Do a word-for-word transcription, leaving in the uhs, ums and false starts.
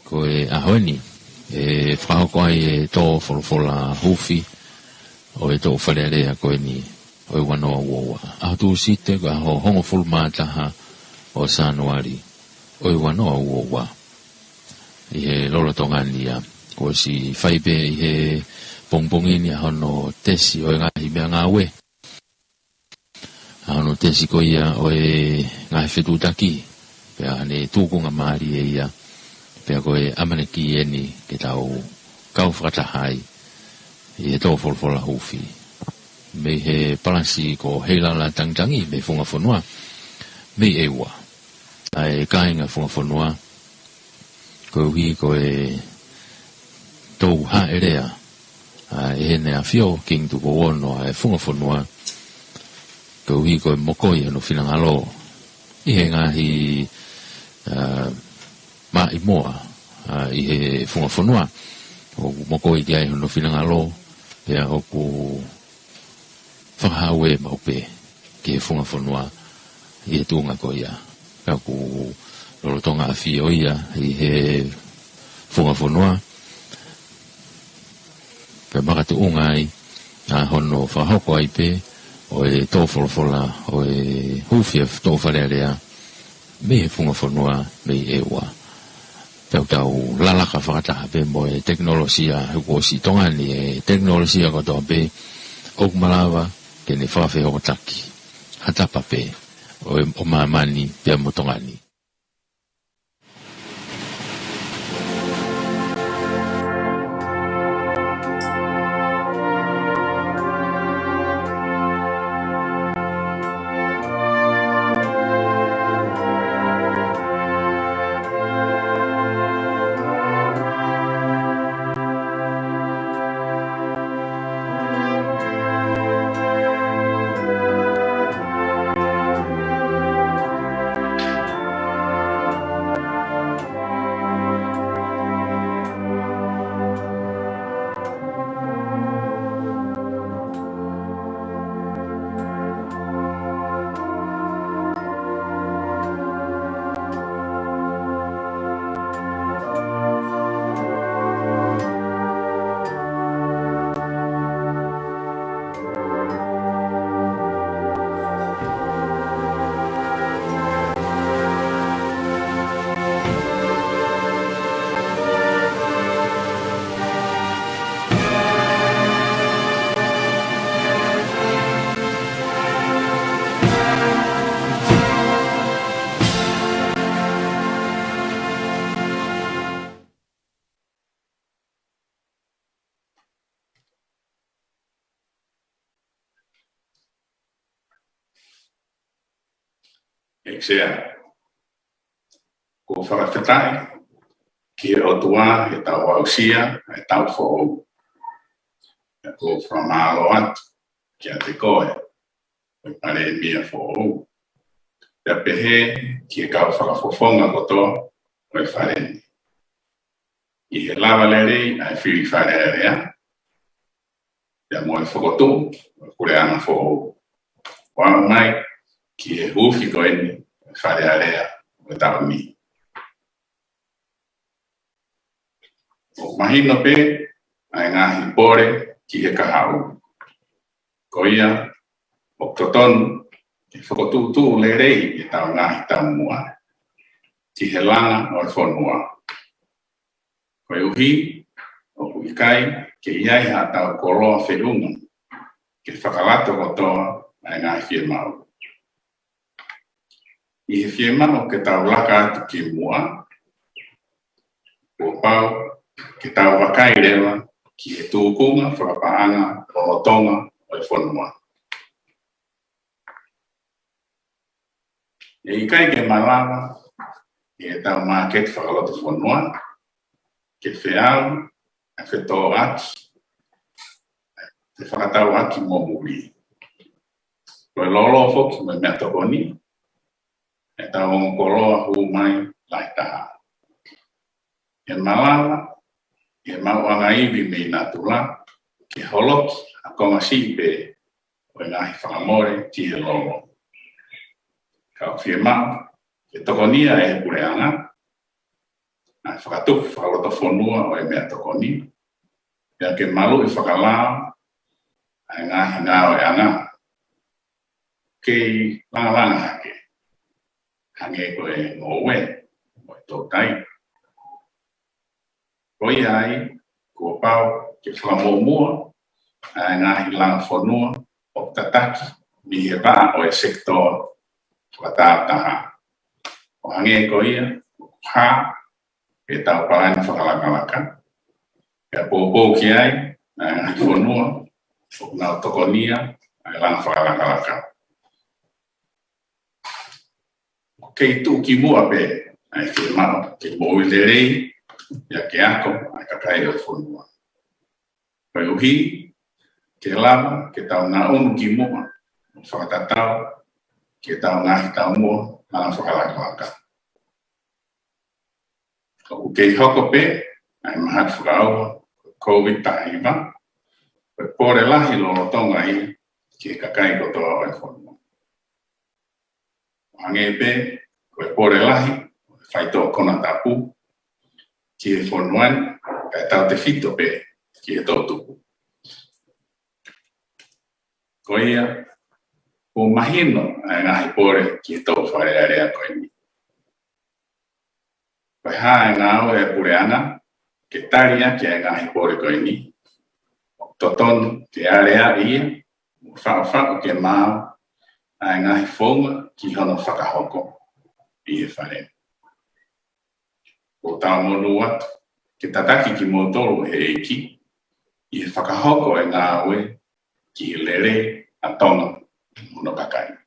Ko e ʻaho ni, ʻe fakahoko ai e tō folofola huufi ʻo e toʻu Fale Alea ko eni ʻo e ua noa ua ua. ʻAho Tūsite ko e ʻaho hongofulu mā taha ʻo Sānuali ʻo e ua noa ua ua. ʻI he lolotonga ni ia, kuo ʻosi fai pē ʻi he pongipongi ni ʻa hono tesi ʻo e ngaahi meʻangāue, ʻa hono tesi ko ia ʻo e ngaahi fetuʻutaki, pea ne tūkunga mālie ia, pea ko e ʻamanaki eni ke tau kau fakataha ai ʻi he tō folofola huufi. Mei he palasi ko Heilala Tangitangi, mei he Funga Fonua, mei ʻEua. ʻA e kāinga Funga Fonua, koeʻuhi ko e tō haʻelea ʻa ʻEne ʻAfio Kingi Tupou Ono ʻa e Funga Fonua, koeʻuhi ko e mokoi hono finangalo ʻi he ngaahi, ʻa, maʻimoa, ʻa, ʻi he Funga Fonua. ʻOku mokoi ki ai hono finangalo, pea ʻoku fakahāʻele maʻu pē ki he Funga Fonua ʻi he tuʻunga ko ia. Pea ʻoku lolotonga ʻafio ia ʻi he Funga Fonua, pea makatuʻunga ai ʻa hono fakahoko ai pē ʻo e tō folofola ʻo e huufi ʻa e toʻu Fale Alea mei he Funga Fonua mei ʻEua. Pea ʻoku tau lalaka fakataha pē mo e tekinolosia, he kuo ʻosi ʻi Tonga ni e tekinolosia kotoa pē ʻoku malava ke ne fakafehokotaki ha tapa pē ʻo e, ʻo māmani pea mo Tonga ni. ʻEiki Sea, ʻoku ou fakafetaʻi ki he ʻOtua heʻetau aʻusia ʻetau foʻou. Pea ʻoku ou fakamālō atu kiate koe, ko e Palēmia foʻou. Pea pehē ki he kau fakafofonga kotoa ʻo e Fale ni. ʻI he lava lelei ʻa e fili Fale Alea, pea mo e fokotuʻu ʻo e puleʻanga foʻou, ʻo aʻu mai ki he huufi ko eni ʻo e Fale Alea ʻo e taʻu ni. ʻOku mahino pē ʻa e ngaahi pole ki he kahaʻu. Ko ia, ʻoku totonu ke fokotuʻutuʻu lelei ʻetau ngaahi taumuʻa ki he langa ʻo e fonua. Koeʻuhi ʻoku ʻikai ke ʻi ai haʻatau koloa feʻunga ke fakalato kotoa ʻa e ngaahi fiemaʻu. ʻI he fiemaʻu ke tau laka atu ki muʻa, kuo pau ke tau vakai leva ki he tūkunga fakapaʻanga lolotonga ʻo e fonua. ʻE ʻikai ke malava ʻetau māketi fakalotofonua ke feau ʻa e fetōʻaki, fefakatauʻaki mo muli. Ko e lolo foki mo e meʻatokoni ʻetau ongo koloa hū mai lahi taha. ʻE malava ʻe he maʻuʻanga ivi mei natula ke holoki ha konga siʻi pē ʻo e ngaahi fakamole ki he lolo. Ka ʻoku fiemaʻu ke tokonia ʻe he puleʻanga ʻa e fakatupu fakalotofonua ʻo e meʻatokoni, pea ke maluʻi fakalao ʻa e ngaahi ngāueʻanga kei langalanga hake, hangē ko e ngoue mo e toutai. Ko ia ai, kuo pau ke fakamuʻomuʻa ʻa e ngaahi langa fonua ʻoku tataki mei he vaʻa ʻo e sekitoa fakatāutaha. ʻO hangē ko ia ʻoku hā ʻetau palani fakalakalaka, pea poupou ki ai ʻa e ngaahi fonua ʻoku nau tokonia ʻa e langa fakalakalaka. ʻOku kei tuʻu ki muʻa pē ʻa e fiemaʻu ke moʻui lelei, pea ke ako ʻa e kakai ʻo e fonua. Koeʻuhi ke lava ke tau ngaʻunu ki muʻa ʻo fakatatau ki heʻetau ngaahi taumuʻa langa fakalakalaka. ʻOku kei hoko pē ʻa e mahaki fakaʻauha ʻo e Covid taha hiva ko e pole lahi lolotonga ia ki he kakai kotoa ʻo e fonua. ʻO hangē pē ko e pole lahi ʻo e faitoʻo konatapu ki he fonua ni, kae tautefito pē ki he toʻutupu. Ko ia, kuo mahino ʻa e ngaahi pole ki he toʻu Fale Alea ko eni. Ko e hā e ngāue ʻa e puleʻanga ke tali ʻaki ʻa e ngaahi pole ko eni? ʻOku totonu ke aleaʻi ia mo faʻufaʻu ke maau ʻa e ngaahi founga ki hono fakahoko ʻi he Fale. ʻOku tau monū atu ke tataki kimoutolu ʻe he ʻEiki ʻi he fakahoko ʻa e ngāue ki he lelei ʻa Tonga mo hono kakai.